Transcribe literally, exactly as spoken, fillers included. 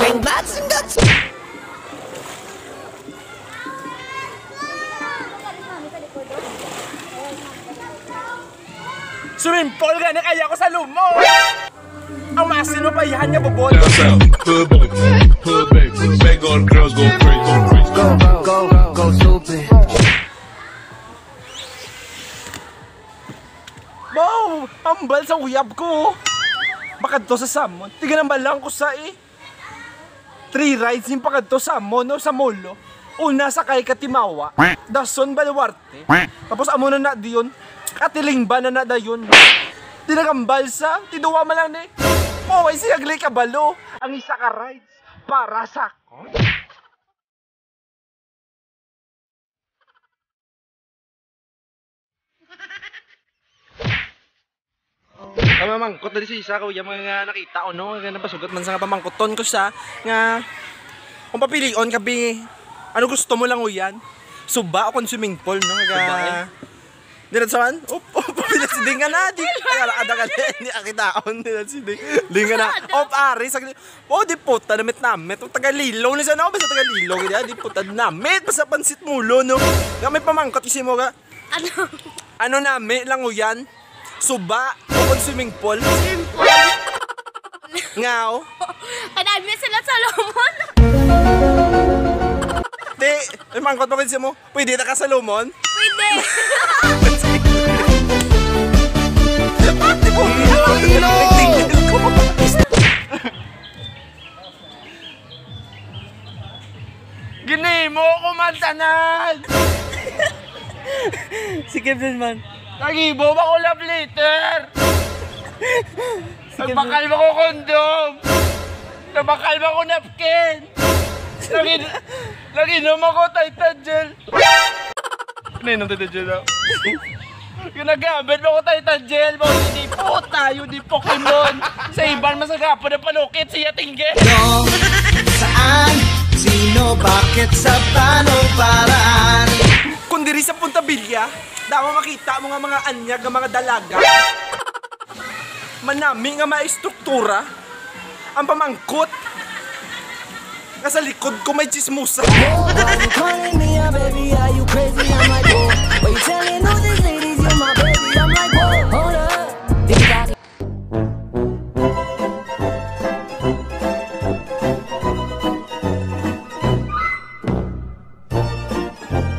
Bang bang sing got. Swimming pool gani kaya ko sa lumo. Ang masin mo payahan niya bubot. Hood baby, hood baby, big old girls go crazy, go crazy. Go, go, go, go stupid. Wow! Ambal sa uyab ko. Makadto sa Samon. Tiga nang balang ko sa eh. Three rides yung pakadto sa Samon o sa Molo. Una sa kay Katimawa, dason Baluarte. Tapos amo na na diyon. Katilingban na na dayon. Di nagambalsa, tiduwa man lang ni. Maway siya gali kabalo. Ang isa ka rides para sa Ang mamangkot na di sa isa ko, yung mga nakita ko, no? Kaya napasugot man sa nga pamangkuton ko siya nga kung papilion ka, bi, ano gusto mo lang, uyan? Suba o kon swimming pool, no? Kaya Suba, eh. Di na sa man? Op, op, pila si Ding nga na, di. Ay, ala, ada ka na, di akitaon, di na si Ding. Ding nga na. Op, ari, saglit. Oh, di puta, namit-namit. Tagalilo ni siya, no? Basta Tagalilo, di, di puta, namit. Basta pansit mulo, no? Nga may pamangkot kasi mo ka. Ano? Ano nami, languyan? Suba, o kon swimming pool? Swimming pool. Ngaw? Kanami sila sa Solomon. Te, may mangkot pa kasi mo. Pwede na ka sa Solomon? Pwede. Di mo, Ilo, ilo. Ginimo ko man tanan! Si Kevin man. Nagibo ba ko love letter? Si Kevin. Nagbakal ba ko condom? Nabakal ba ko napkin? Lagi, lagi naman ko Titan gel. Ano yun ang Titan gel, ah? Yung nagamit mo ko Titan gel, mo, hindi po tayo, di Pokemon. Sa iban, masagapon ang panukit, siya tingge. No, saan? Sino? Bakit? Sa paano paraan? Kung diri sa Punta Villa, damo makita mo nga mga anyag nga mga dalaga. Manami nga may struktura. Ang pamangkot nga sa likod ko may chismosa. Why you calling me a baby? Are you crazy? I'm like, oh, why you telling all these